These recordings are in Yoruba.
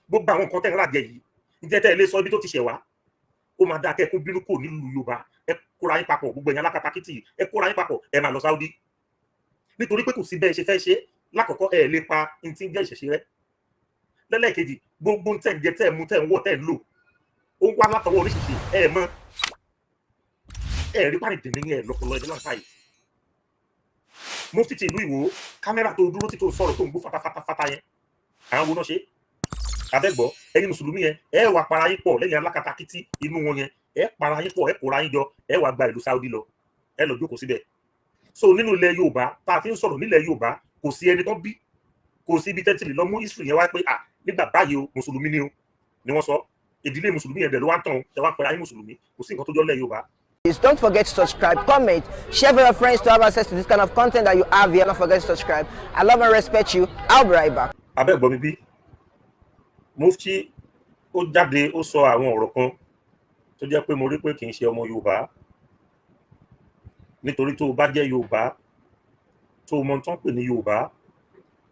Gbogbo àwọn nǹkan tẹ́ ń ràjẹ yìí, ǹjẹ́ tẹ́ ẹ lè sọ ibi tó ti ṣẹ̀ wá? Ó máa dáa kẹ́ ẹ kó bínú kò nílùú Yorùbá. Ẹ kóra yín papọ̀, gbogbo ẹ̀yin alákatakítì, ẹ kóra yín papọ̀, ẹ máa lọ Saudi, nítorí pé kò sí bẹ́ẹ̀ ṣe fẹ́ ṣe. Lákọ̀ọ́kọ́, ẹ lè pa n tí ń jẹ́ ìṣẹ̀ṣe rẹ. Lẹ́lẹ́kejì, gbogbo tẹ̀ ń jẹ, tẹ̀ ń mu, tẹ̀ ń wọ̀, tẹ̀ ń lò, ó wá látọwọ́ oníṣẹ̀ṣe. Ẹ mọ̀, ẹ rí pàrọ̀ dìní ẹ lọ́pọ̀lọ́ ẹ láǹfà yìí. Mufti ti ìlú Ìwó, kámẹ́rà tó dúró tí tó sọ̀rọ̀ tó ń gbó fatafata yẹn, àwọn wo náà ṣe abẹ́gbọ́? Ẹ̀yin mùsùlùmí yẹn, ẹ wà para yín pọ̀ lẹ́yìn alákatakítí inú wọn yẹn. Ẹ para yín pọ̀, ẹ kóra yín jọ, ẹ wà gba ìlú Saudi lọ, ẹ lọ jókòó síbẹ̀. So nínú ilẹ̀ Yorùbá tá a ti ń sọ̀rọ̀, nílẹ̀ Yorùbá, kò sí ẹni tó bí, kò sí ibi tẹ́tìlì lọ mú history yẹn wá pé, ah, nígbà báyìí o, mùsùlùmí ni o, ni wọ́n sọ. Ìdílé mùsùlùmí yẹn dẹ̀ ló wá ń tàn ẹ, wá ń pera yín mùsùlùmí. Kò sí nǹkan tó jọ lẹ̀ Yorùbá. Please don't forget to subscribe, comment, share with your friends to have access to this kind of content that you have here. Don't forget to subscribe. I love and respect you. I'll be right back. Abẹ́gbọ́n mi bí mufti, ó jáde, ó sọ àwọn ọ̀rọ̀ kan tó jẹ́ pé mo rí pé kì í ṣe ọmọ Yorùbá, nítorí tó o bá jẹ́ Yorùbá, tó o mọ tó ń pè ní Yorùbá,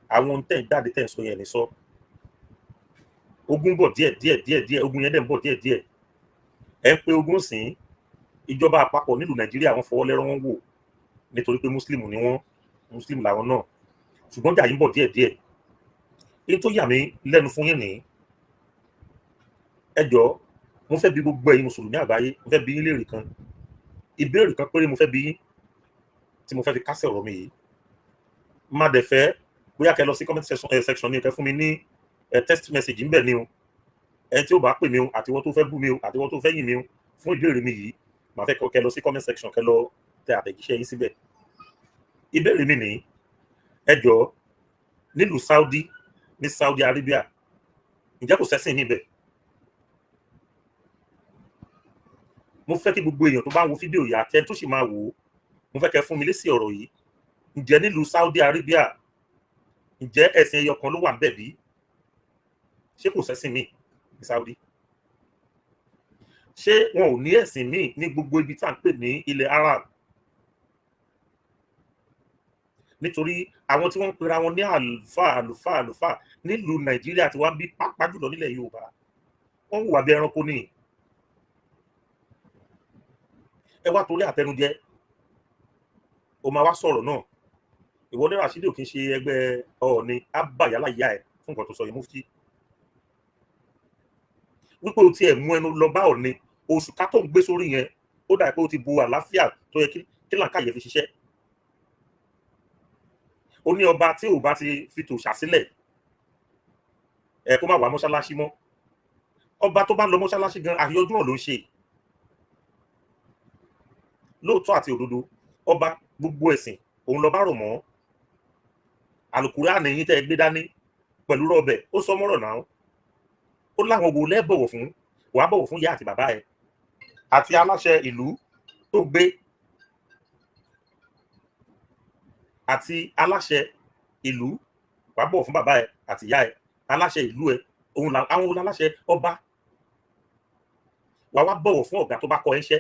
àwọn ohun tẹ̀ ń jáde tẹ̀ ń sọ yẹn ní sọ. Ogun bọ̀ díẹ̀ díẹ̀ díẹ̀ díẹ̀, ogun yẹn dẹ̀ ń bọ̀ díẹ̀ díẹ̀. Ẹ̀ ń pe ogun sìn ìjọba àpapọ̀ nílùú Nàìjíríà, wọ́n fọwọ́ lẹ́rọ̀, wọn wò, nítorí pé Muslim ni wọ́n, Muslim làwọn náà. Ṣùgbọ́n jà yín bọ̀ díẹ̀ díẹ̀. Èyí tó yà mí lẹ́nu fún yín nìyí. Ẹ jọ̀ọ́, mo fẹ́ bi gbogbo ẹ̀yin mùsùlùmí àgbáyé, mo fẹ́ bi yín léèrè kan, ìbéèrè kan péré mo fẹ́ bi yín tí mo fẹ́ fi kásẹ̀ ọ̀rọ̀ mi yìí. Má dẹ̀ fẹ́ bóyá kẹ́ lọ sí comment section ní, kẹ́ fún mi ní text message ńbẹ̀ ni o. Ẹ tí ó bá pè mí o, àtiwọ́ tó fẹ́ bú mi o, àtiwọ́ tó fẹ́ yìn mí o fún ìbéèrè mi yìí, màá fẹ́ kẹ́ lọ sí comment section, kẹ́ lọ tẹ àtẹ̀jíṣẹ́ yín síbẹ̀. Ìbéèrè mi nìyí: ẹ jọ̀ọ́, nílùú Saudi, ní Saudi Arabia, ǹjẹ́ kò sẹ́sìn níbẹ̀? Mo fẹ́ kí gbogbo èèyàn tó bá ń wo fídíò yìí àti ẹni tó sì máa wò ó, mo fẹ́ kẹ́ fún mi lésì ọ̀rọ̀ yìí. Ǹjẹ́ nílùú Saudi Arabia, ǹjẹ́ ẹ̀sìn ẹyọ kan ló wà níbẹ̀ bí? Ṣé kò sẹ́sìn míì ní Saudi? Ṣé wọn ò ní ẹ̀sìn míì ní gbogbo ibi tá à ń pè ní ilẹ̀ Arab? Nítorí àwọn tí wọ́n ń pera wọn ní àlùfáà, àlùfáà, àlùfáà nílùú Nàìjíríà tí wọ́n bí, pàápàá jùlọ nílẹ̀ Yorùbá, wọ́n hùwà bí ẹranko ní. Ẹ wá torí àtẹnujẹ, o máa wá sọ̀rọ̀ náà. Ìwọ ní Rasheed ò kì í ṣe ẹgbẹ́ Ọọ̀ni ábàyálà ìyá ẹ fún nǹkan tó sọ yìí. Mufti, wípé o tiẹ̀ mú ẹnu lọ bá Ọọ̀ni, oṣù ká tó ń gbé sórí yẹn, ó dà pé o ti bu àlàáfíà tó yẹ kí làǹkàyè fi ṣiṣẹ́. Ó ní ọba tí ò bá ti fi tòṣà sílẹ̀, ẹ kó má wá mọ́ṣáláṣí mọ́. Ọba tó bá lọ mọ́ṣáláṣí gan, àyọjú náà ló ń ṣe. Lóòótọ́ àti òdodo, ọba gbogbo ẹ̀sìn òun lọ bá rọ̀ mọ́. Àlùkùránì yín tẹ́ ẹ gbé dání pẹ̀lú rọ́ọ̀bẹ̀, ó sọ mọ́rọ̀ náà, ó láwọn wo lẹ́ bọ̀wọ̀ fún. Wàá bọ̀wọ̀ fún ìyá àti bàbá ẹ àti aláṣẹ ìlú tó gbé àti aláṣẹ ìlú. Wàá bọ̀wọ̀ fún bàbá ẹ àti ìyá ẹ, aláṣẹ ìlú ẹ, òun là àwọn òun aláṣẹ ọba. Wàá wá bọ̀wọ̀ fún ọ̀gá tó bá kọ́ ẹ ń ṣẹ́,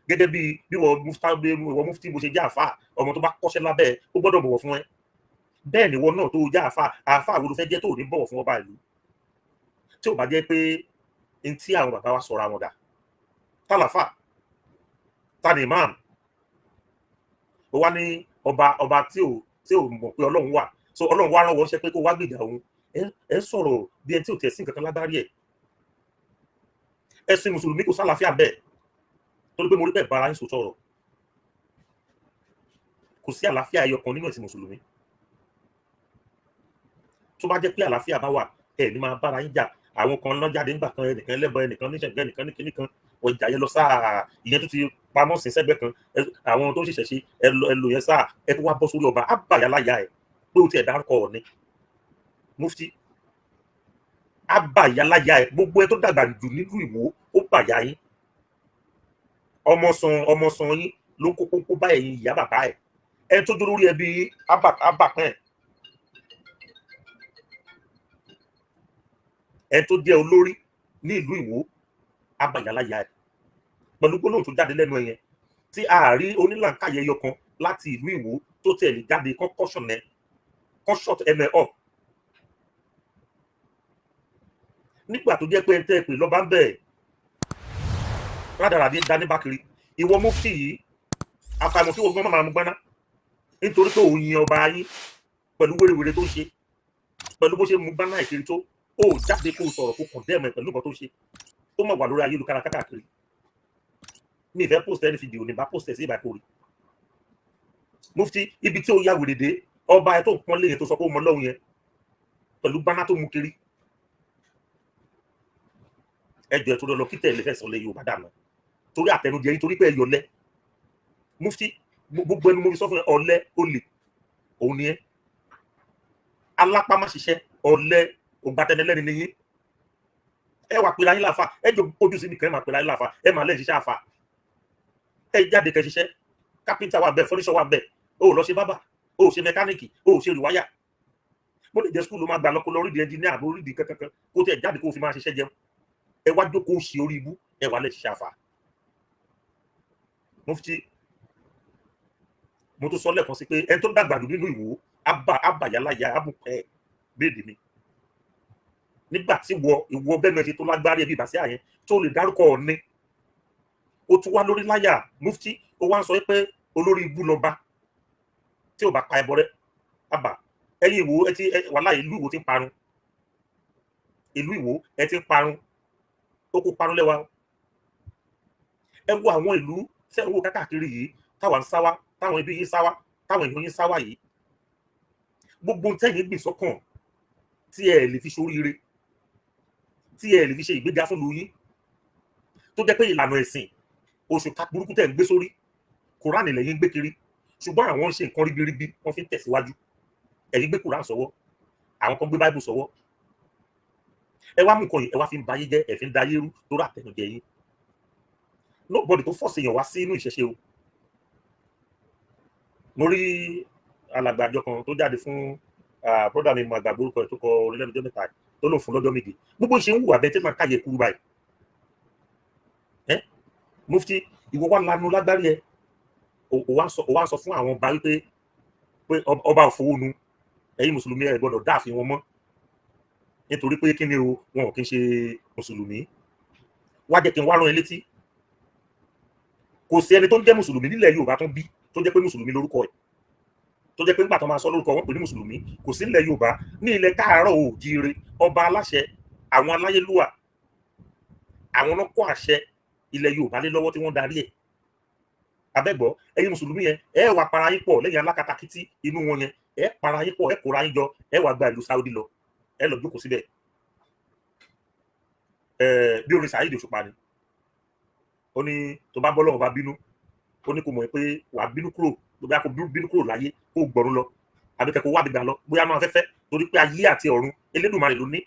gẹ́gẹ́ bí bí wọ́n mufti bó ṣe jẹ́ àfà, ọmọ tó bá kọ́ṣẹ́ lábẹ́ ẹ, ó gbọ́dọ̀ bọ̀wọ̀ fún ẹ. Bẹ́ẹ̀ ni wọ́n náà tó jẹ́ àfà. Àfà wo ló fẹ́ jẹ́ tó ní bọ̀wọ̀ fún ọba ìlú? Tí ò bá jẹ́ pé n tí àwọn bàbá wa sọ̀rọ̀ àwọn dà tálàfà ta ni imam, ó wá ní ọba, ọba tí ò mọ̀ pé Ọlọ́run wà, so Ọlọ́run wá rán wọn ṣe pé kó wá gbèjà òun. Ẹ sọ̀rọ̀ bí ẹni tí ò tẹ̀ sí nǹkan kan lágbárí ẹ̀. Ẹ̀sìn mùsùlùmí, kò sálàáfíà bẹ́ẹ̀, torí pé mo rí bẹ́ẹ̀ bára yín sòtọ̀ ọ̀rọ̀. Kò sí àlàáfíà ẹyọ kan nínú ẹ̀sìn mùsùlùmí. Tó bá jẹ́ pé àlàáfíà bá wà, ẹ ní máa bára yín jà. Àwọn kan lọ jáde nígbà kan, ẹnìkan ẹlẹ́bọ, ẹnìkan níṣẹ̀gbẹ́, ẹnìkan ní kinní kan, wọ́n ìjà yẹn lọ sáà, ìyẹn tó ti pamọ́ sí sẹ́gbẹ́ kan. Àwọn tó ń ṣẹ̀ṣẹ̀ ṣe, ẹ lọ, ẹ lò yẹn sáà, ẹ tó wá bọ́ sórí ọba ábàyáláyà ẹ pé o tiẹ̀ dárúkọ Ọọ̀ni. Mufti, ábàyáláyà ẹ, gbogbo ẹ tó dàgbà jù nílùú Ìwó, ó bàyà yín. Ọmọ san, ọmọ san yín ló ń kó kókó bá ẹ̀yin ìyá bàbá ẹ̀. Ẹ tó dúró lórí ẹbí yín, ábàpẹ́ ẹ̀. Ẹ tó jẹ́ olórí ní ìlú Ìwó, ábàyáláyà ẹ̀ pẹ̀lú gbólóhùn tó jáde lẹ́nu ẹ̀ yẹn, tí a rí onílànkàyẹ ẹyọ kan láti ìlú Ìwó tó tẹ̀ lè jáde kọ́ caution ẹ̀, kọ́ shut ẹnu ẹ̀ up. Nígbà tó jẹ́ pé ẹ tẹ́ ẹ pè lọ́ba ń bẹ̀ rádaràdé dání bá kiri. Ìwọ mufti yìí, àfàìmọ̀ kí wọ́n gbọ́n máa mú gbaná, nítorí pé òun yin ọba yín pẹ̀lú wérewère tó ń ṣe, pẹ̀lú bó ṣe mú gbaná ìkiri tó, ó jáde kó sọ̀rọ̀, kó kàn dẹ́mọ̀ pẹ̀lú nǹkan tó ṣe, tó mọ̀ wà lórí ayélujára káàkiri. Mi ìfẹ́ post ẹni fídíò ní bá post ẹ̀ sí ìbá kórè. Mufti, ibi tí ó ya wèrè dé, ọba ẹ tó ń pọ́n lé yẹn, tó sọ pé ó mọ lọ́hùn yẹn, pẹ̀lú gbaná tó mú kiri. Ẹjọ́ ẹ tó lọ kí tẹ̀lé fẹ́ sọ lé Yorùbá dànù torí àtẹnujẹ yín, torí pé ẹ yọlẹ. Mufti, gbogbo ẹnu mo fi sọ fún ẹ, ọ̀lẹ, olè òun ni ẹ, alápámáṣiṣẹ́, ọ̀lẹ, ògbàtẹnilẹ́ni ni yín. Ẹ wà pèrè ayé láfa, ẹ jọ ojú síbi kan, ẹ máa pèrè ayé láfa, ẹ máa lẹ́yìn ṣiṣẹ́ àfa. Ẹ jáde kẹ́ ṣiṣẹ́. Kápẹ́ńtà wà bẹ́ẹ̀, furniture wà bẹ́ẹ̀. O ò lọ ṣe barber, o ò ṣe mẹkáníìkì, o ò ṣe rewire. Bó lè jẹ́ school ló máa gbà lọ́kọ́ lórí di engineer àbí orí di kankan, kó tẹ̀ jáde kó fi máa ṣiṣẹ́ jẹun. Ẹ wá jókòó ṣe orí ibú, ẹ wà lẹ́ ṣiṣẹ́ àfa. Mufti, mo tún sọ lẹ́ẹ̀kan sí pé ẹni tó dàgbà jù nínú Ìwó abàyáláyà abùpẹ́ béèdì mi. Nígbà tí wọ ìwọ bẹ́ẹ̀ náà ṣe tó lágbárí ẹbí ìbàsí àyẹn tó lè dárúkọ Ọ̀ọ̀ni, ó tún wá lórí láyà. Mufti, ó wá ń sọ pé olórí ibú lọba tí ò bá pa ẹbọ rẹ. Àbà ẹ̀yin Ìwó, ẹ ti wàhálà, ìlú Ìwó ti ń parun. Ìlú Ìwó, ẹ ti ń parun, ó kó parun lẹ́wà. Ẹ wo àwọn ìlú tẹ́ ń wò káàkiri yìí, táwa ń sáwá, táwọn ẹbí yín sáwá, táwọn èèyàn yín sáwá yìí. Gbogbo tẹ́yìn gbìn sọ́kàn tí ẹ lè fi ṣoríire, tí ẹ lè fi ṣe ìgbéga fún lu yín, tó jẹ́ pé ìlànà ẹ̀sìn oṣù burúkú tẹ̀ ń gbé sórí, Kùránì lẹ́yìn ń gbé kiri, ṣùgbọ́n àwọn ń ṣe nǹkan ribiribi, wọ́n fi ń tẹ̀síwájú. Ẹ̀yin gbé Kùránì sọ́wọ́, àwọn kan gbé Báíbù sọ́wọ́. Ẹ wá mú nǹkan yìí, ẹ wá fi ń ba ayé jẹ́, ẹ fi ń da ayé rú lórí àtẹnujẹ yín. Nobody tó force èèyàn wá sí inú ìṣẹ̀ṣe o. Mo rí alàgbà àjọ kan tó jáde fún brother mi, mo àgbàgbọ́ orúkọ ẹ̀, tó kọ orin lẹ́nu ọjọ́ mẹ́ta, tó lòun fún lọ́jọ́ 7. Gbogbo ìṣe ń wù abẹ́ tí màá káyè kúrú báyìí. Ẹ mufti, ìwọ wà lanu lágbárí ẹ, o wá ń sọ fún àwọn ọba wípé pé ọba òfowó nu, ẹ̀yin mùsùlùmí ẹ gbọ́dọ̀ dáàfin wọn mọ́, nítorí pé kí ni o, wọn ò kí ń ṣe mùsùlùmí. Wá jẹ́ kí n wá rán ẹ létí, kò sí ẹni tó ń jẹ́ mùsùlùmí nílẹ̀ Yorùbá tó ń bí, tó jẹ́ pé mùsùlùmí lórúkọ ẹ̀, tó jẹ́ pé nígbà tó máa sọ lórúkọ, wọn pè ní mùsùlùmí. Kò sí nílẹ̀ Yorùbá. Ní ilẹ̀ káàárọ̀ oòjíire, ọba aláṣẹ, àwọn aláyélúwà, àwọn náà kó àṣẹ ilẹ̀ Yorùbá lé lọ́wọ́ tí wọ́n darí ẹ̀. Abẹ́gbọ́, ẹ̀yin mùsùlùmí yẹn, ẹ wà para yín pọ̀ lẹ́yìn alákatakítí inú wọn yẹn, ẹ para yín pọ̀, ẹ kóra yín jọ, ẹ wà gba ìlú Saudi lọ, ẹ lọ jókòó síbẹ̀. Ẹ bí orin Saheed Òṣùpá ni, ó ní tó bá bọ́ lọ́wọ́ bá bínú, ó ní kò mọ̀ pé wàá bínú kúrò, bóyá kò bínú kúrò láyé, kó gbọ̀run lọ, àbí kẹ́kọ̀ọ́ wá gbígbà lọ, bóyá máa fẹ́fẹ́, torí pé ayé àti ọ̀run, Elédùmarè ló ní.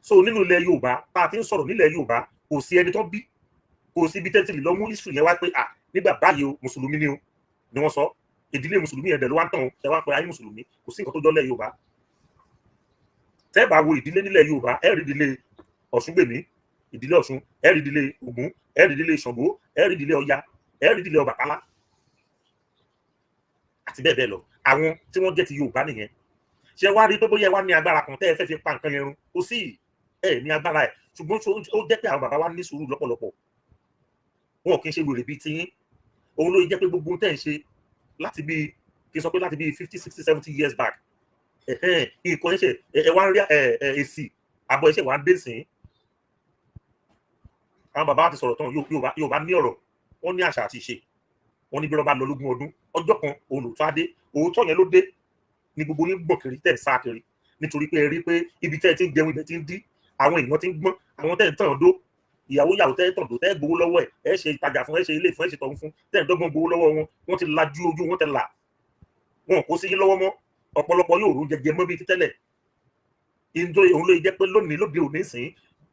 So nínú ilẹ̀ Yorùbá tá a ti ń sọ̀rọ̀, nílẹ̀ Yorùbá, kò sí ẹni tó bí, kò sí ibi tẹ́tí lọ mú history yẹn wá pé à nígbà báyìí o, mùsùlùmí ni o ni wọ́n sọ. Ìdílé mùsùlùmí yẹn dẹ̀ ló wá ń tàn ẹ wá pé ayé mùsùlùmí. Kò sí nǹkan tó jọ lẹ̀ Yorùbá. Tẹ́ bá wo ìdílé nílẹ̀ Yorùbá, ẹ rí ìdílé Ọ̀ṣúngbèmí, ìdílé Ọ̀ṣun, ẹ rí ìdílé Ògún, ẹ rí ìdílé Ṣàngó, ẹ rí ìdílé Ọya, ẹ rí ìdílé Ọbàtálá àti bẹ́ẹ̀ bẹ́ẹ̀ lọ. Àwọn tí wọ́n jẹ́ ti Yorùbá nìyẹn. Ṣé wá rí pé bóyá ẹ wá ní agbára kan tẹ́ ẹ fẹ́ fi pa nǹkan yẹn run? Kò sí, ẹ ní agbára ẹ̀. Ṣùgbọ́n ó jẹ́ pé àwọn bàbá wa ní sùúrù lọ́pọ̀lọpọ̀, wọn kì í ṣe wèrè bíi tiyín. Òun ló jẹ́ pé gbogbo tẹ́ ń ṣe láti bíi, kí n sọ pé láti bíi 50, 60, 70 years back, nǹkan ẹ ṣe ẹ wá ń rí èsì àbọ̀ ẹ̀ṣẹ̀ wà ń dé sìn. Àwọn bàbá wa ti sọ̀rọ̀ tán. Yorùbá ní ọ̀rọ̀, wọ́n ní àṣà àti ìṣe. Wọ́n ní bí wọ́n bá lọ lógún ọdún, ọjọ́ kan òun lòótọ́ á dé. Òótọ́ yẹn ló dé ní gbogbo yín gbọ̀n kiri, tẹ̀ ń sá kiri, nítorí pé ẹ rí pé ibi tẹ́ ẹ ti ń jẹun, ibẹ̀ ti ń dí. Àwọn èèyàn ti ń gbọ́n. Àwọn tẹ́ ń tàn dó ìyàwó, ìyàwó tẹ́ tàn dó, tẹ́ gbowó lọ́wọ́ ẹ̀, ẹ ṣe ìtajà fún, ẹ ṣe ilé fún, ẹ ṣe tọ̀hún fún, tẹ́ ń dọ́gbọ́n gbowó lọ́wọ́ wọn, wọ́n ti lajú ojú wọn, tẹ́ là wọn kó sí yín lọ́wọ́ mọ́. Ọ̀pọ̀lọpọ̀ yóò rún jẹjẹ mọ́ bíi títẹ́lẹ̀. Ìjọ òun ló jẹ́ pé lónìí lóde òní sìn,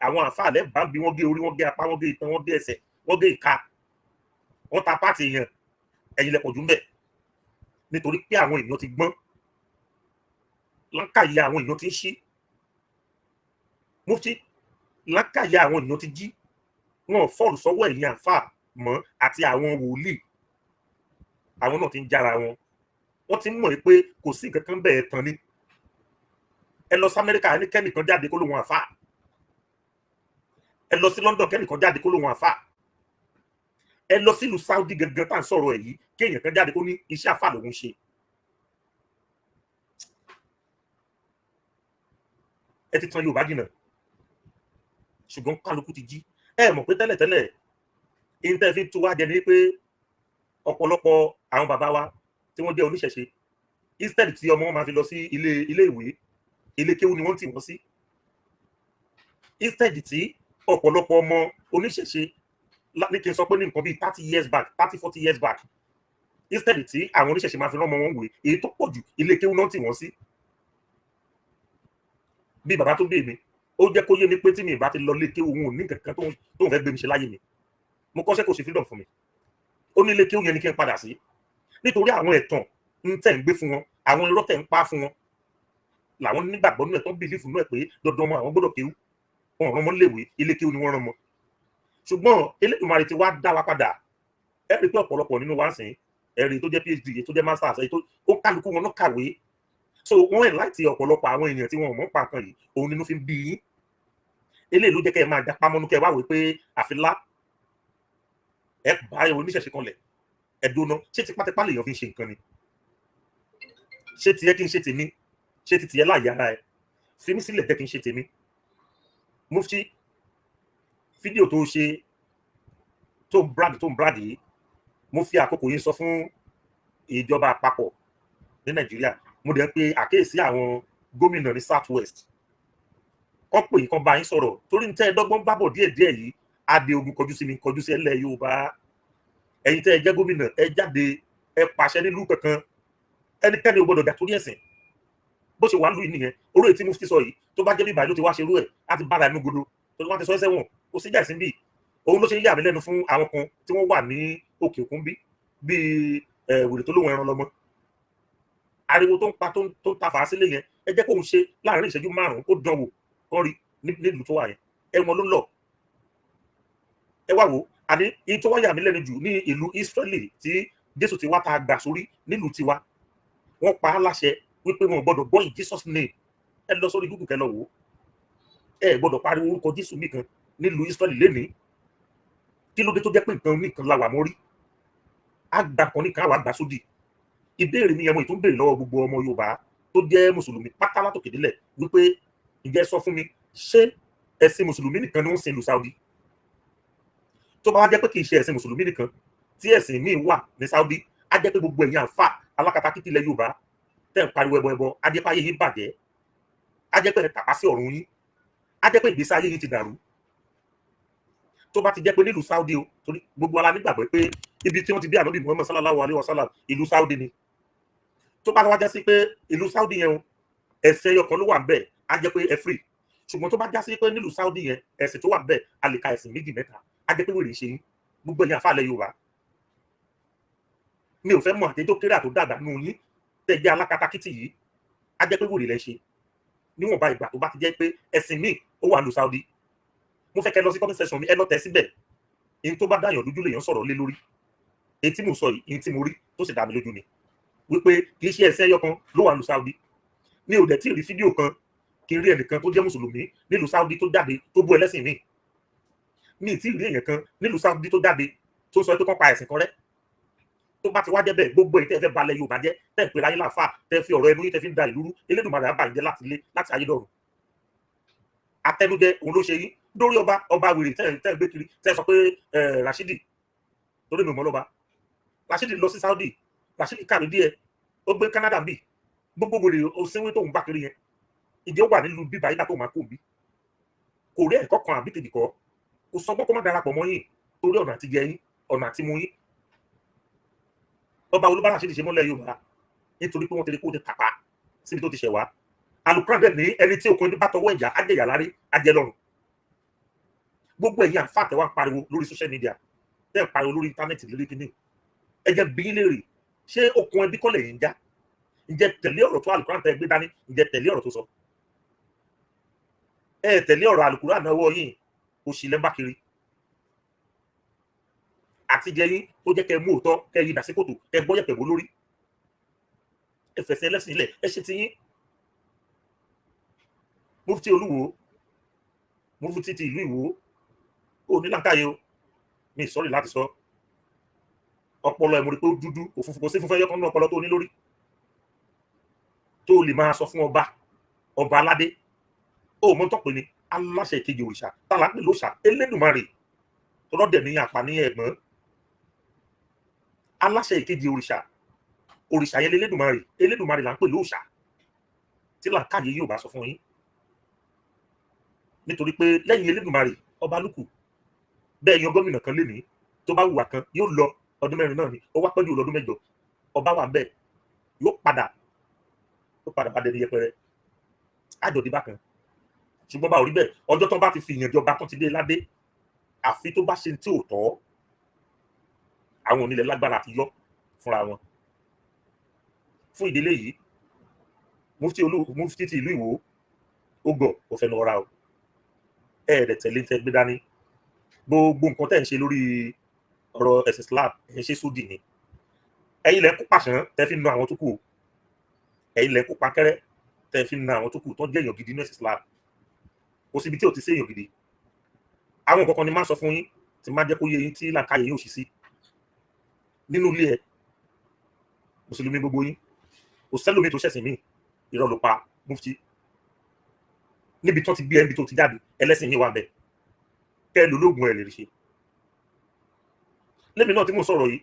àwọn àǹfààní bá bí wọ́n gé orí, wọ́n gé apá, wọ́n gé itan, wọ́n gé ẹsẹ̀, wọ́n gé ìka, wọ́n ta part èèyàn, ẹ̀yin lẹ́pọ̀ jù ń bẹ̀, nítorí pé àwọn èèyàn ti gbọ́n lákàyè, àwọn èèyàn ti ń ṣí. Mufti, lákàyè àwọn èèyàn ti jí, wọn ò fọ́ọ̀lù sọ́wọ́ ẹ̀yìn àǹfà mọ́ àti àwọn wòlíì. Àwọn náà ti ń jára wọn, wọ́n ti ń mọ̀ pé kò sí nǹkan kan bẹ́ẹ̀ tán ni. Ẹ lọ sí Amẹ́ríkà, ní kẹ́nìkan jáde kó lóun àfà. Ẹ lọ sí London, kẹ́nìkan jáde kó lóun àfà. Ẹ lọ sílùú Saudi gangan tá à ń sọ̀rọ̀ ẹ̀ yìí, kéèyàn kan jáde kó ní iṣẹ́ àfà lòun ṣe. Ẹ ti tan Yorùbá jìnnà, ṣùgbọ́n kálukú ti jí. Ẹ mọ̀ pé tẹ́lẹ̀tẹ́lẹ̀, ìyẹn fi tó wá jẹ ni pé ọ̀pọ̀lọpọ̀ àwọn bàbá wa tí wọ́n jẹ́ oníṣẹ̀ṣe, instead tí ọmọ wọn máa fi lọ sí ilé ìwé, ilé kéwú ni wọ́n tì wọ́n sí. Instead tí ọ̀pọ̀lọpọ̀ ọmọ oníṣẹ̀ṣe, ní kí n sọ pé ní nǹkan bíi 30 years back, 30, 40 years back, instead tí àwọn oníṣẹ̀ṣe máa fi rán ọmọ wọn wé, èyí tó pọ̀ jù, ilé kéwú náà tì wọ́n sí. Bí bàbá tó bí mi, ó jẹ́ kó yé mi pé tí mi ì bá ti lọ ilé kéwú, òun ò ní nǹkan kan tó ń fẹ́ gbé mi ṣe láyé mi. Mo kọ́ṣẹ́, kò ṣe freedom fún mi. Ó ní ilé kéwú yẹn ni kí n padà sí, nítorí àwọn ẹ̀tàn ń tẹ̀ ń gbé fún wọn, àwọn irọ́ tẹ̀ ń pa fún wọn, làwọn nígbàgbọ́ nínú ẹ̀, tó ń believe nínú ẹ̀ pé dandan ọmọ àwọn gbọ́dọ̀ kéwú. Wọn ò rán mọ́ léèwé, ilé kéwú ni wọ́n rán mọ́. Ṣùgbọ́n Elédùmarè ti wá dá wa padà. Ẹ rí i pé ọ̀pọ̀lọpọ̀ nínú wa ń sìn, ẹ rí i tó jẹ́ PhD, èyí tó jẹ́ masters, èyí tó ó kálukú wọn náà kàwé. So wọ́n ẹ̀ láti ọ̀pọ̀lọpọ̀ àwọn èèyàn tí wọn ò mọ̀ pa nǹkan yìí, òun nínú fi ń bí yín. Eléyìí ló jẹ́ kẹ́ ẹ máa jápá mọ́nú, kẹ́ ẹ wá wí pé àfilá ẹ bá oníṣẹ̀ṣe kanlẹ̀. Ẹ dóná, ṣé tipátipá lèèyàn fi ń ṣe nǹkan ni? Ṣé tiẹ̀ kí n ṣe tèmi? Ṣé ti tiẹ̀ láàyè ara ẹ? Fi mí sílẹ̀, jẹ́ kí n ṣe tèmi. Mufti, fídíò tó ṣe, tó ń brag yìí, mo fi àkókò yìí sọ fún ìjọba àpapọ̀ ní Nàìjíríà. Mo dẹ̀ ń pe àkíyèsí àwọn gómìnà ní South West kọ́ pé nǹkan bá yín sọ̀rọ̀, torí ní tẹ́ ẹ dọ́gbọ́n bábọ̀ díẹ̀díẹ̀ yìí, adé ogun kọjú sí mi, kọjú sí ẹlẹ́ Yorùbá. Ẹ̀yin tẹ́ ẹ jẹ́ gómìnà, ẹ jáde, ẹ pàṣẹ nílùú kankan, ẹnikẹ́ni ò gbọ́dọ̀ jà torí ẹ̀sìn. Bó ṣe wà lù yìí nìyẹn. Oró èyí tí Mufti sọ yìí, tó bá jẹ́ bí ìbàdí ti wá ṣerú ẹ̀, á ti bára ẹnu godo, torí wọ́n ti sọ ẹ́ sẹ́wọ̀n. Kò sí jà sí bí. Òun ló ṣe ń yà mí lẹ́nu fún àwọn kan tí wọ́n wà ní òkè òkun, bí bíi wèrè tó lóun ẹran lọ́mọ, ariwo tó ń pa, tó ń ta fàá sílé yẹn. Ẹ jẹ́ kóun ṣe láàrin ìṣẹ́jú 5, kó dán wò, kó rí nílùú tó wà yẹn, ẹ̀wọ̀n ló ń lọ. Ẹ wá wò, àní èyí tó wá yà mí lẹ́nu jù, ní ìlú Israeli tí Jésù ti wá tá a gbà sórí, nílùú tiwa, wọ́n pa á láṣẹ wípé wọn ò gbọ́dọ̀ gbọ́ "in Jesus name". Ẹ lọ sórí Google, kẹ́ lọ wò ó. Ẹ gbọ́dọ̀ pariwo orúkọ Jésù nìkan nílùú Israeli lénìí. Kí ló dé tó jẹ́ pé nǹkan nìkan la wà mọ́rí, àgbà kan nìkan àwà gbà sódì? Ìbéèrè mi yẹn, mo ì tún béèrè lọ́wọ́ gbogbo ọmọ Yorùbá tó jẹ́ mùsùlùmí pátá látòkè délẹ̀ wípé, ǹjẹ́ sọ fún mi, ṣé ẹ̀sìn mùsùlùmí nìkan ni wọ́n ń sin ìlú Saudi? Tó bá wá jẹ́ pé kì í ṣe ẹ̀sìn mùsùlùmí nìkan, tí ẹ̀sìn míì wà ní Saudi, á jẹ́ pé gbogbo ẹ̀yin àǹfà alákatakítí ilẹ̀ Yorùbá tẹ́ ń pariwo ẹbọ ẹbọ, á jẹ́ pé ayé yín bàjẹ́, á jẹ́ pé ẹ tàpá sí ọ̀run yín, á jẹ́ pé ìgbésí ayé yín ti dàrú. Tó bá ti jẹ́ pé nílùú Saudi o, torí gbogbo ara nígbàgbọ́ pé ibi tí wọ́n ti bí ànábì Muhammad sallallahu alayhi wa sallam, ìlú Saudi ni. Tó bá wá já sí pé ìlú Saudi yẹn o, ẹ̀sìn ẹyọ kan ló wà ńbẹ̀, á jẹ́ pé ẹ free. Ṣùgbọ́n tó bá já sí pé nílùú Saudi yẹn, ẹ̀sìn tó wà ńbẹ̀, a lè ka ẹ̀sìn méjì, mẹ́ta, á jẹ́ pé wèrè ṣe yín. Gbogbo ẹ̀yin àfàlẹ̀ Yorùbá, mi ò fẹ́ mọ̀ àti tó kéré àtó dàgbà nù yín tẹ́ jẹ́ alákatakítì yìí, á jẹ́ pé wèrè lẹ ṣe. Níwọ̀nba ìgbà tó bá ti jẹ́ pé ẹ̀sìn míì ó wà nílùú Saudi, mo fẹ́ kẹ́ lọ sí comment section mi, ẹ lọ tẹ̀ síbẹ̀. Èyí tó bá dáyàn lójú lèèyàn sọ̀rọ̀ lé lórí. Èyí tí mo sọ yìí, èyí tí mo rí tó sì dá mi lójú ni wípé kì í ṣe ẹ̀sìn ẹyọ kan ló wà nílùú Saudi. Mi ò dẹ̀ tí ì rí fídíò kan kí n rí ẹnìkan tó jẹ́ mùsùlùmí nílùú Saudi tó jáde tó bú ẹlẹ́sìn míì. Mi ì tí ì rí èèyàn kan nílùú Saudi tó jáde tó sọ pé kán pa ẹ̀sìn kan rẹ́. Tó bá ti wá jẹ́ bẹ́ẹ̀, gbogbo èyí tẹ́ fẹ́ balẹ̀ Yorùbá jẹ́, tẹ́ ń pera yín láàfà, tẹ́ fi ọ̀rọ̀ ẹnu yín tẹ́ fi ń da ìlú rú, Elédùmarè á bà yín jẹ́ láti ilé, láti ayé dọ̀run. Atẹnujẹ òun ló ṣe yín lórí ọba, ọba wèrè tẹ́ ń gbé kiri, tẹ́ sọ pé Rashidi, torí mi ò mọ̀ lọ́ba Rashidi lọ sí Saudi. Rashidi kàwé díẹ̀, ó gbé Canada bì. Gbogbo wèrè òsínwé tó ń bá kiri yẹn, ìdí ó wà nílùú bíbá yìí tó máa kó bí kò rí ẹ̀kọ́ kan àbí kejì kọ́, kò sọ pé kó má darapọ̀ mọ́ yín, torí ọ̀nà àti jẹ yín, ọ̀nà àti mú yín. Ọba olúbá Rashidi ṣe mọ́lẹ̀ Yorùbá, nítorí pé wọ́n ti rí kó ti tàpá síbi tó ti ṣẹ̀ wá. Alukura dẹ̀ ní ẹni tí okùn bá tọwọ́ ìjà, á jẹ ìyà lárí, á jẹ lọ́rùn. Gbogbo ẹ̀yin àǹfà tẹ́ wá ń pariwo lórí social media, tẹ́ ń pariwo lórí íńtánẹ́ẹ̀tì, lórí kíní, ẹ jẹ́ bí yín léèrè, ṣé okùn ẹbí kọ́lẹ̀ yìí ń já? Ǹjẹ́ tẹ̀lé ọ̀rọ̀ tó alukura tẹ́ gbé dání? Ǹjẹ́ tẹ̀lé ọ̀rọ̀ tó sọ? Ẹ tẹ̀lé ọ̀rọ̀ alukura náwó yín, òṣì lẹ́ ń bá kiri. Àti jẹ yín tó jẹ́ kẹ́ mú òótọ́, kẹ́ yí dà sí kòtò, kẹ́ gbọ́ yẹ̀pẹ̀ bó lórí. Ẹ fẹ̀sẹ̀ ẹlẹ́sìn ilẹ̀, ẹ ṣe ti yín. Mufti Olúwo, mufti ti ìlú Ìwó. Ó ní làákàyè o. Mi sọ́rí láti sọ, ọpọlọ ẹ̀ mo rí pé ó dúdú, òfúfú, kò sí fúnfẹ́ yọkan nínú ọpọlọ tó ní lórí tó lè máa sọ fún ọba, ọba aládé. Ó mọ tó pè ní aláṣẹ ìkejì òrìṣà tálà pè lóṣà Elédùmarè tọlọdẹ ní àpá ní ẹ̀gbọ́n aláṣẹ ìkejì òrìṣà. Òrìṣà yẹn lélẹ́dùmarè. Elédùmarè là ń pè lóòṣà tí làákàyè yóò bá sọ fún yín, nítorí pé lẹ́yìn Elédùmarè, ọba lùkù bẹ́ẹ̀. Yan gómìnà kan lénìí, tó bá hùwà kan, yóò lọ ọdún 4 náà ni, ó wá pẹ́jù lọ́dún 8. Ọba wà bẹ́ẹ̀, yóò padà, yóò padà bá dẹni yẹpẹrẹ àjọ̀dí bákan. Ṣùgbọ́n bá ò rí bẹ́ẹ̀, ọjọ́ tó bá ti fi ìyànjọba tó ti dé ládé, àfi tó bá ṣe tí ò tọ́, àwọn onílẹ̀ lágbára àti yọ fúnra wọn. Fún ìdílé yìí, mufti olú, mufti ti ìlú Ìwó, ó gọ̀, kò fẹnu ọra o. Ẹ ẹ̀ẹ́dẹ̀ tẹ̀lé ń tẹ́ gbé dání. Gbogbo nǹkan tẹ́ ń ṣe lórí ọ̀rọ̀ ẹ̀sìn Islam, ẹ̀ ń ṣe sódì ni. Ẹ̀yin lẹ́ kó pàṣán tẹ́ fi ń na àwọn tó kù o. Ẹ̀yin lẹ́ kó pankẹ́rẹ́ tẹ́ fi ń na àwọn tó kù tó jẹ́ èèyàn gidi ní ẹ̀sìn Islam. Kò síbi tí ò ti sí èèyàn gidi. Àwọn nǹkan kan ni máa sọ fún yín tí máa jẹ́ kó yé yín tí làǹkàyè yín ò ṣì sí nínú ilé ẹ. Mùsùlùmí gbogbo yín, kò sẹ́lòmíì tó ṣẹ̀sìn míì. Irọ́ ló pa, mufti. Níbi tó ti gbé ẹ, níbi tó ti jáde, ẹlẹ́sìn mi wà bẹ́ẹ̀. Kẹ́ ẹ lólógùn ẹ lè rí ṣe. Lémi náà tí mò ń sọ̀rọ̀ yìí,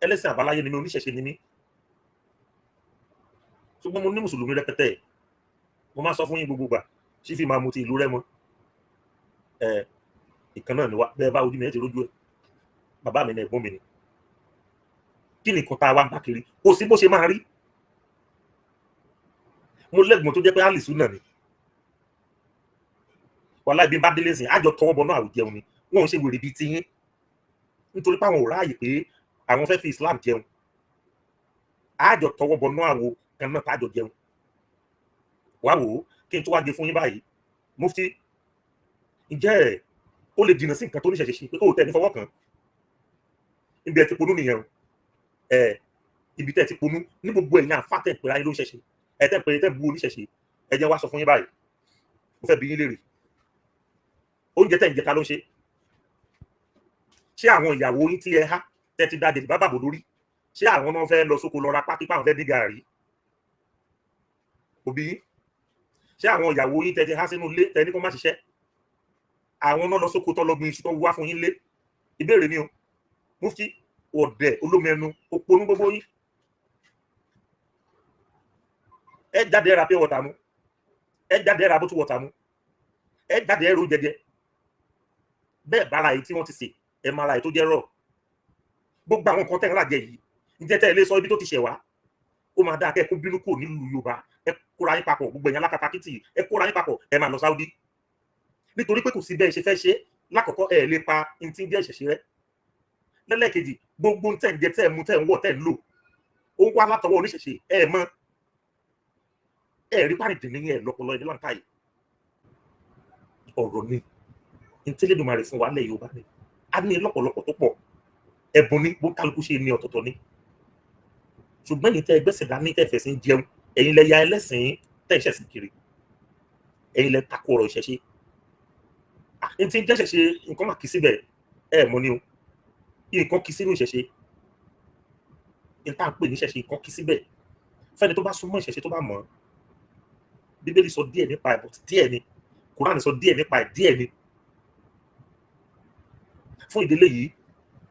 ẹlẹ́sìn àbáláyé ni mí, oníṣẹ̀ṣe ni mí, ṣùgbọ́n mo ní mùsùlùmí rẹpẹtẹ. Mo máa sọ fún yín gbogbo gbà, sífì máa mu ti ìlú Rẹ́mọ ẹ. Ìkan náà ni wá bẹ́ẹ̀ bá ojú mi ẹ ti rójú ẹ. Bàbá mi ní, ẹ̀gbọ́n mi ni. Kí ni nǹkan tá a wá ń bá kiri? Kò sí bó ṣe máa rí. Mo lẹ́gbọ̀n tó jẹ́ pé àlìsú náà ni. Wàhálà ibi bá délé sìn, àjọ tọwọ́ bọ̀ náà, àwùjẹun ni. Wọn ò ṣe wèrè bíi tiyín, nítorí pé àwọn ò ráàyè pé àwọn fẹ́ fi Islam jẹun. Àjọ tọwọ́ bọ̀ náà, àwo kan náà tájọ jẹun. Wá wò ó, kí n tó wá gé fún yín báyìí, mufti, ǹjẹ́ ó lè jìnnà sí nǹkan tó ní ṣẹ̀ṣẹ̀ ṣe pé ó tẹ̀ ní fọwọ́ kàn? Níbi ẹ ti ponú nìyẹn o. Ẹ ibi tẹ́ ti ponú ní gbogbo ẹ̀yìn àfàtẹ̀ pé ayé ló ń ṣẹ̀ṣẹ̀ ẹ tẹ́ pé tẹ́ bu oníṣẹ̀ṣe. Ẹ jẹ́ wá sọ fún yín báyìí, mo fẹ́ bi yín léèrè: oúnjẹ tẹ́ ń jẹ, ta ló ń ṣe? Ṣé àwọn ìyàwó yín tí ẹ há, tẹ́ ti da dèlè bá bàbò lórí, ṣé àwọn náà fẹ́ lọ sóko lọ ra pákí páwọn fẹ́ dín gàrí òbí yín? Ṣé àwọn ìyàwó yín tẹ́ ti há sínú ilé, tẹ́ ní kó má ṣiṣẹ́, àwọn náà lọ sóko tó lọ gbin iṣu tó wá fún yín lé? Ìbéèrè ni o, mufti ọ̀dẹ̀ olómi ẹnu òpònú gbogbo yín. Ẹ jáde, ẹ ra pure water mu. Ẹ jáde, ẹ ra bottle water mu. Ẹ jáde, ẹ ro jẹjẹ bẹ́ẹ̀ bára èyí tí wọ́n ti sè, ẹ máa ra èyí tó jẹ́ rọ̀. Gbogbo àwọn nǹkan tẹ́ ń rà jẹ yìí, ǹjẹ́ tẹ́ ẹ lè sọ ibi tó ti ṣẹ̀ wá? Ó máa dáa kẹ́ ẹ kó bínú kúrò nílùú Yorùbá. Ẹ kóra yín papọ̀, gbogbo ẹ̀yin alákatakítì, ẹ kóra yín papọ̀, ẹ máa lọ Saudi, nítorí pé kò sí bẹ́ẹ̀ ṣe fẹ́ ṣe. Lákọ̀ọ́kọ́, ẹ lè pa n tí ń jẹ́ ìṣẹ̀ṣe rẹ́. Lẹ́lẹ́kejì, gbogbo tẹ̀ ń jẹ, tẹ̀ ń mu, tẹ̀ ń wọ̀, tẹ̀ ń lò, ó wá látọwọ́ oníṣẹ̀ṣe. Ẹ mọ̀ ẹ rí pàrìndín ní ẹ lọ́pọlọ ẹ ní láǹkàyè. Ọ̀rọ̀ ni ntẹ́lẹ́dùmarè fún wa lẹ̀ Yorùbá ni a ní lọ́pọ̀lọpọ̀ tó pọ̀. Ẹ̀bùn ni, bó kálukú ṣe ní ọ̀tọ̀ọ̀tọ̀ ni. Ṣùgbọ́n ẹ̀yin tẹ́ ẹgbẹ́sẹ̀ dání, tẹ́ fẹ̀sìn jẹun, ẹ̀yin lẹ ya ẹlẹ́sìn tẹ́ ìṣẹ̀sìn kiri, ẹ̀yin lẹ takò ọ̀rọ̀ ìṣẹ̀ṣe. N tí ń jẹ́ ìṣẹ̀ṣe, nǹkan mà kí síbẹ̀. Ẹ̀ mọ̀ ni o, nǹkan kí sínú ìṣẹ̀ṣe. N tá à ń pè ní ìṣẹ̀ṣe, nǹkan kí síbẹ̀. Fẹ́ni tó bá súnmọ́ ìṣẹ̀ṣe, tó bá mọ̀, Bíbélì sọ díẹ̀ nípa ẹ̀, but díẹ̀ ni. Kùránì sọ díẹ̀ nípa ẹ̀, díẹ̀ ni. Fún ìdílé yìí,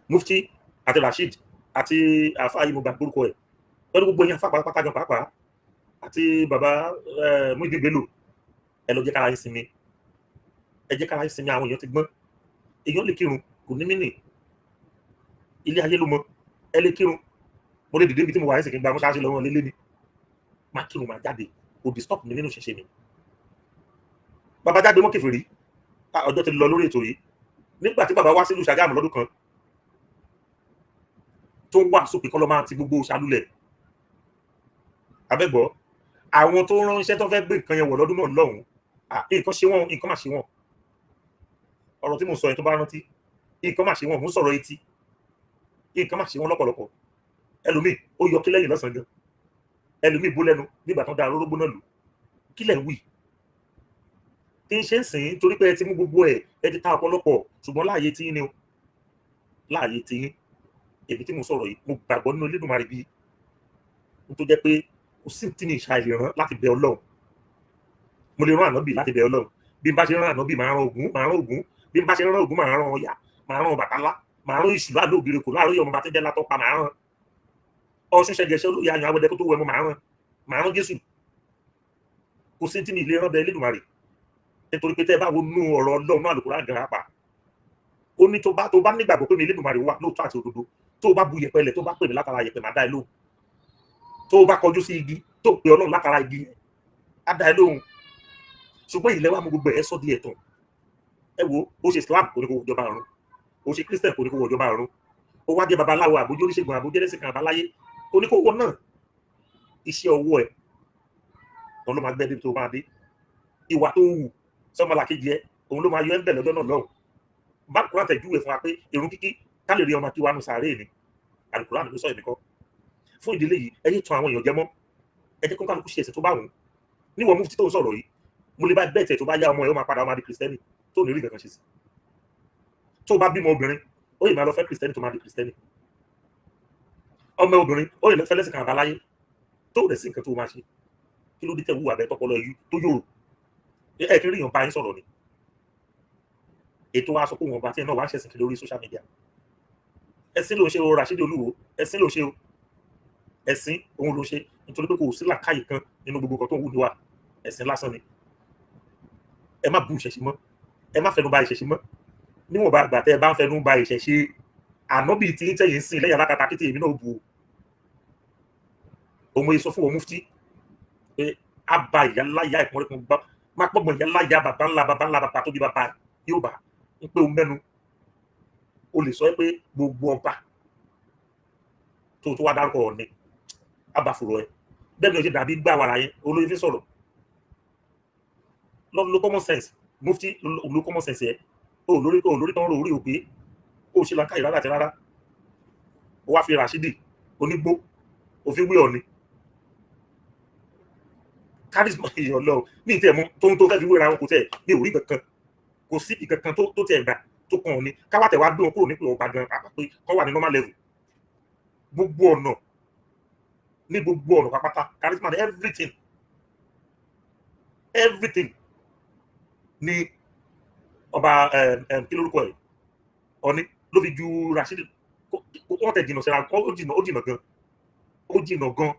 mufti àti Rasheed àti àfa yìí, mo gbà gbórúkọ ẹ̀, pẹ̀lú gbogbo ẹ̀yin àfa pátápátá gan pàápàá, àti bàbá Muideen Bello, ẹ lọ jẹ́ kára yín sinmi. Ẹ jẹ́ kára yín sinmi. Àwọn èèyàn ti gbọ́n. Èèyàn lè kírun, kò ní mí nì ilé ayé ló mọ. Ẹ lè kírun. Mo lè dìde níbi tí mo wà ẹsẹ̀ kí n gba mọ́ṣáláṣí lọ́wọ́ lélẹ́ ni. Má kírun, má jáde, kò disturb mi nínú ìṣẹ̀ṣe mi. Bàbá jáde mọ́ kèfèrí. Ọjọ́ ti lọ lórí ètò yìí. Nígbà tí bàbá wá sílùú Ṣàgámù lọ́dún kan, tó ń wà sópin kọ́ lọ́ máa ti gbogbo ṣálúlẹ̀ abẹ́gbọ́, àwọn tó ránṣẹ́ tó fẹ́ gbé nǹkan yẹn wọ̀ lọ́dún náà lọ́hùn-ún, nǹkan ṣe wọ́n, nǹkan mà ṣe wọ́n. Ọ̀rọ̀ tí mo sọ yẹn, tó bá rántí, nǹkan mà ṣe wọ́n. Mo ń sọ̀rọ̀ etí. Nǹkan mà ṣe wọ́n lọ́pọ̀lọpọ̀. Ẹlòmíì ó yọ kílẹ̀yìn lọ́sàn-án gan, ẹlòmíì bó lẹ́nu nígbà tó ń da orógbó náà lù. Kílẹ̀ ń wì? Kí n ṣe ń sìn torí pé ẹ ti mú gbogbo ẹ, ẹ ti ta ọ̀pọ̀lọpọ̀. Ṣùgbọ́n láàyè tí yín ni o, láàyè tí yín. Èmi tí mo sọ̀rọ̀ yìí, mo gbàgbọ́ nínú Elédùmarè bíi tó jẹ́ pé kò sí tí mi ìṣàlè rán láti bẹ Ọlọ́run. Mo lè rán ànábì láti bẹ Ọlọ́run. Bí n bá ṣe rán ànábì, máa rán Ògún, máa rán Ògún. Bí n bá ṣe rán Ògún, máa rán Ọya, máa rán Ọbàtálá, máa rán Èṣù láàlú ògiri kò láàárọ̀ ọmọ bá ti jẹ́ látọ́pa, máa rán Ọ̀ṣun ṣẹgẹṣẹ olóyè àyàn awẹdẹ kó tó wẹ mọ́, máa rán Jésù. Kò sí tí mi lè rán bẹ Elédùmarè, nítorí pé tẹ́ ẹ bá wo nú ọ̀rọ̀ Ọlọ́run náà, Àlùkùránì gan apá ó ní tó bá nígbàgbọ́ pé mi Elédùmarè wà lóòótọ́ àti òdodo, tó bá bu yẹ̀pẹ̀ lẹ̀, tó bá pè mí látara yẹ̀pẹ̀, máa dá ẹ lóhùn. Tó bá kọjú sí igi, tó pe Ọlọ́run látara igi yẹn, á dá ẹ lóhùn. Ṣùgbọ́n ilẹ̀ wa mú gbogbo ẹ̀ sọ́ di ẹ̀tàn. Ẹ wo, ó ṣe Islam, kò ní kó wọjọba ọ̀run. Ó ṣe Christian, kò ní kó wọjọba ọ̀run. Ó wá jẹ́ babaláwo, àbójú oníṣègùn, àbójú ẹlẹ́sìn kan àbáláyé, kò ní kó wọ náà. Iṣẹ́ ọwọ́ ẹ̀ òun ló máa gbẹ́ débi tó máa dé. Ìwà tó wù sọmọlàkejì ẹ, òun ló máa yọ ẹ́ ń bẹ̀ lọ́jọ́ náà lọ́hùn. Bá Kúrán tẹ̀júwe fún wa pé ìrun kíkí ká lè rí ọmọ kí wàá nù sàárè ni. Àlùkùránì ló sọ, èmi kọ́. Fún ìdílé yìí, ẹ yé tan àwọn èèyàn jẹ mọ́. Ẹ jẹ́ kó kálukú ṣe ẹ̀sìn tó bá wù ú. Níwọ̀n mufti tó ń sọ̀rọ̀ yìí, mo lè bá bẹ́ẹ̀ tẹ̀, tó bá yá, ọmọ ẹ̀ ó máa padà, ó máa di Kristẹni tó ní rí nǹkan kan ṣe sí. Tó bá bímọ obìnrin, ó yìí máa lọ fẹ́ Kristẹni, tó máa di Kristẹni. Ọmọ obìnrin, ó yìí lọ fẹ́ lẹ́sìn kan àbáláyé, tó rẹ̀ sí nǹkan tó máa ṣe. Kí ló dé tẹ̀ wúwà bẹ́ẹ̀, tọpọlọ yìí tó yòrò? Ẹ kí ríyàn bá yín sọ̀rọ̀ ni. Ètò wa sọ pé wọn bá tiẹ̀ náà wá ṣẹ̀sìn kí lórí social media. Ẹ̀sìn ló ń ṣe o, Rashidi Olúwo. Ẹ̀sìn ló ń ṣe o, ẹ̀sìn òun ló ṣe, nítorí pé kò sí làákàyè kan nínú gbogbo nǹkan tó ń wù níwà. Ẹ̀sìn lásán ni. Ẹ má bu ìṣẹ̀ṣe mọ́, ẹ má fẹnu ba ìṣẹ̀ṣe mọ́. Níwọ̀n bá àgbà tẹ́ ẹ bá ń fẹnu ba ìṣẹ̀ṣe, ànábì tí ń tẹ̀yìn sìn lẹ́yìn alákatakítí, èmi náà bu o. Òun yìí sọ fún wọn, mufti, pé a ba ìyá ńlá ìyá ìpọ́nrẹ́kùn gbá má pọ́gbọ̀n, ìyá ńlá ìyá bàbá ńlá bàbá ńlá bàbá tó bí bàbá yóò bá ń pé o mẹ́nu. O lè sọ pé gbogbo ọba tó wá dárúkọ Ọ̀ọ̀ni abàfòrò ẹ bẹ́ẹ̀ ni o ṣe dàbí gbà wàrà yẹn. Olóyè fi sọ̀rọ̀ lọ, common sense. Mufti, lo common sense yẹ o. Lórí o, lórí tán, orí òpè o ṣe làákàyè rárá àti rárá. O wá fi Rashidi onígbó, o fi wé Ọ̀ọ̀ni. Charisma èèyàn lọ ní ìtẹ̀ mú tó ń tó fẹ́ fi wéra wọn, kò tẹ̀ ní orí kankan, kò sí ìkankan tó tẹ̀ gbà tó kàn ní káwá tẹ̀ wá gbé wọn kúrò nípò ọba gan pàápàá, pé kọ́ wà ní normal level. Gbogbo ọ̀nà, ní gbogbo ọ̀nà pápátá, charisma ní everything, everything ní ọba. Kí lórúkọ ẹ̀? Ọ̀ní ló fi ju Rashidi. Wọ́n tẹ̀ jìnnà síra. Ó jìnnà, ó jìnnà gan, ó jìnnà gan.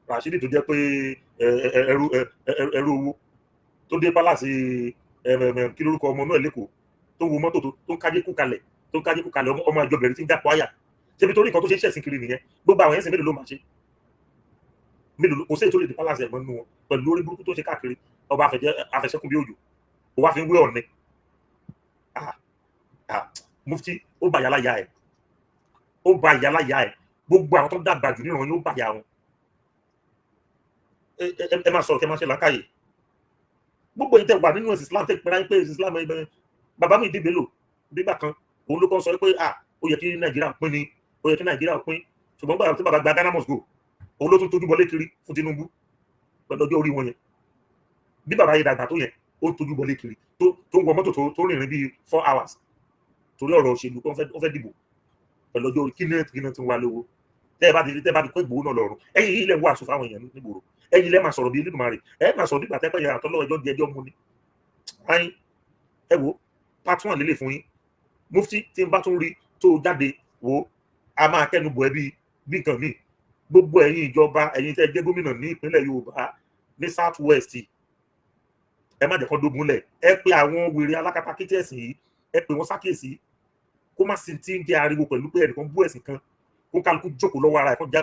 Rashidi tó jẹ́ pé ẹrú owó tó dé palace, kí lórúkọ ọmọ náà lẹ́kọ̀ọ́ tó wo mọ́tò, tó ń kájé kú kalẹ̀, tó ń kájé kú kalẹ̀, ọmọ ìjọbẹ̀rẹ̀ tí ń dàpọ̀ àyà. Ṣébi torí nǹkan tó ṣe ń ṣẹ̀sìn kiri nìyẹn? Gbogbo àwọn ẹ̀sìn mélòó ló máa ṣe? Mélòó? Kò sí èyí tó lè di palace ẹ̀gbọ́n nínú wọn pẹ̀lú orí burúkú tó ṣe káàkiri. Ọba àfẹsẹ̀kùn bí òjò, ó wá fi ń wé Ọ̀ọ̀ni. Mufti, ó bà yàrá ya ẹ̀, ó bà yàrá ya ẹ̀. Gbogbo àwọn tó dàgbà jù níran yóò bà yà wọn. Ẹ máa sọ̀rọ̀, kẹ́ máa ṣe làákàyè. Gbogbo yìí tẹ wà nínú ẹ̀sìn Islam, tẹ pẹ́ra pé ẹ̀sìn Islam ẹ̀, bàbá mi ìdíbẹ̀ lò nígbà kan, òun ló kọ́ sọ pé ah, ó yẹ kí Nàìjíríà pín ni, ó yẹ kí Nàìjíríà pín. Ṣùgbọ́n gbàgbà tí bàbá gba Ghana must go, òun ló tún tójú bọlé kiri fún Tinubu pẹ̀lú ọjọ́ orí wọn yẹn. Bí bàbá yẹn dàgbà tó yẹn, ó tójú bọlé kiri, tó ń wọ mọ́tò, tó rìnrìn bíi 4 hours torí ọ̀rọ̀ òṣèlú tó fẹ́ dìbò pẹ̀lú ọjọ́ orí. Kí náà ti ń wá lówó? Tẹ́ ẹ bá ti kó Ìgbòho náà lọ́rùn, ẹ̀yin ilẹ̀ ń wàásù fáwọn èèyàn nígboro. Ẹ̀yin ilẹ̀ máa sọ̀rọ̀ bíi Elédùmarè, ẹ máa sọ̀rọ̀ nígbà tẹ́pẹ́ yẹn àtọ́lọ́ ẹjọ́ di ẹjọ́ mu ni. Ayin, ẹ wo, part one lélẹ̀ fún yín. Mufti, tí n bá tún rí tó jáde wo, a máa kẹ́nu bọ̀ ẹ́ bí nǹkan míì. Gbogbo ẹ̀yin ìjọba, ẹ̀yin tẹ́ jẹ́ gómìnà ní ìpínlẹ̀ Yorùbá, ní South West, ẹ má jẹ́ kó dógun lẹ̀. Ẹ pé àwọn wèrè alákatakítí ẹ̀sìn yìí, ẹ pè wọ́n sákèsí, kó má sì ti ń jẹ́ ariwo pẹ̀lú pé ẹnìkan bú ẹ̀sìn kan. Kó kálukú jókòó lọ́wọ́ ara ẹ̀, kó já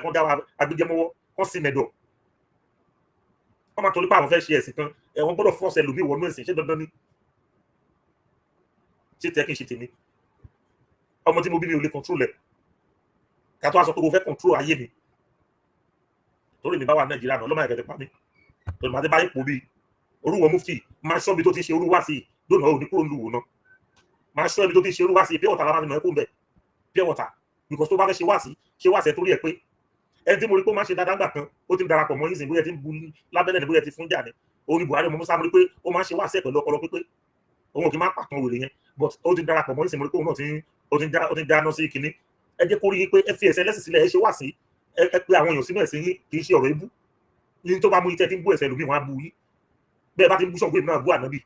agbẹjẹmọ́wọ́, kó sì mẹ́dọ̀. Wọ́n máa torí pé àwọn fẹ́ ṣe ẹ̀sìn kan, ẹ̀ wọ́n gbọ́dọ̀ force ẹlòmíì wọnú ẹ̀sìn. Ṣé dandan ni? Ṣé tẹ́ kí n ṣe tèmi? Ọmọ tí mo bí, mi ò lè control ẹ̀, ká tó wá sọ pé mo fẹ́ control ayé mi. Torí mi bá wà Nàìjíríà náà, ọlọ́mọ ẹ̀kẹ́ ti pa mí torí màá ti bá ipò bíi orúwọ. Mufti, máa ṣọ́ ibi tó ti ṣe orúwá sí i lónà, ò ní kúrò nílùú náà. Máa ṣọ́ ibi tó ti ṣe orúwá sí i. Pure water la máa fi nà ẹ́ kó ń bẹ̀, pure water, because tó bá fẹ́ ṣe wá sí, ṣe wá sí ẹ, torí ẹ pé ẹni tí mo rí pé ó máa ń ṣe dáadáa gbà kan, ó ti ń darapọ̀ mọ́ yín sìn, bóyá ti ń bu lábẹ́lẹ̀ ni, bóyá ti fún jà ni. Òun ni Buhari ọmọ Musa. Mo rí pé ó máa ń ṣe wáṣẹ pẹ̀lú ọpọlọ pípé. Òun ò kì í máa pàtàn wèrè yẹn, but ó ti darapọ̀ mọ́ ìsìn. Mo rí pé òun náà ti ń ó ti ń dá ó ti ń dáná sí kinní. Ẹ jẹ́ kó rí i pé ẹ fi ẹ̀sẹ̀ ẹlẹ́sìn sílẹ̀, ẹ ṣe wá sí ẹ pé àwọn èèyàn sínú ẹ̀sìn yín. Kì í ṣe ọ̀rọ̀ ebú ní tó bá mú yín tẹ́ ti ń bú ẹ̀sẹ̀ lómi, wọn á bú yín. Bẹ́ẹ̀ bá ti ń bú Ṣàngó, èmi náà bú ànábì.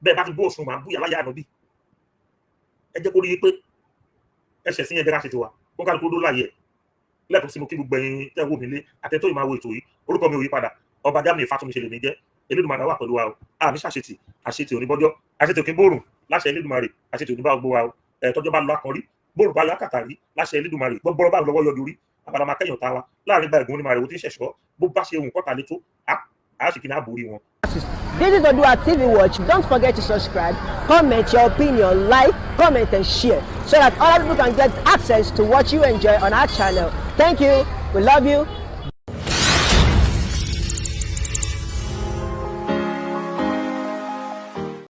Bẹ́ẹ̀ bá ti bú Ọ̀ṣun, màá bú yàrá yà ànábì. Ẹ jẹ́ kó rí i pé ẹ̀ṣẹ̀ sí yẹn jẹ́ ká ṣe tiwa, kó kálukú ló láàyè ẹ̀. Lẹ́ẹ̀kan sí, mo kí gbogbo ẹ̀yin tẹ́ wò mí lé àtẹ̀tọ́ yìí máa wo ètò yìí. Orúkọ mi ò yí padà, Ọba Jamiu Fátúnmi ṣe lèmi jẹ́. Elédùmarè wà pẹ̀lú wa o. Àmì ṣàṣetì, àṣetì oníbọ́jọ́, àṣetì òkè bóòrùn láṣẹ Elédùmarè, àṣetì oníbà gbogbo wa o. Ẹ̀ tọ́jọ́ bá lọ akọrí, bóòrùn bá yọ àkàtàrí láṣẹ Elédùmarè, gbọ́gbọ́rọ́ bá lọ́wọ́ yọjú rí àbàdà máa kẹ́yìn ọ̀tá wa láàrin gba ẹ̀gún onímọ̀ rẹ̀ wo tí ń ṣẹ̀ṣọ́ bó bá ṣe ohun kọ́ta létó á sì kí ní àbórí wọn. This is Odua TV Watch. Don't forget to subscribe, comment your opinion, like, comment, and share so that other people can get access to what you enjoy on our channel. Thank you. We love you.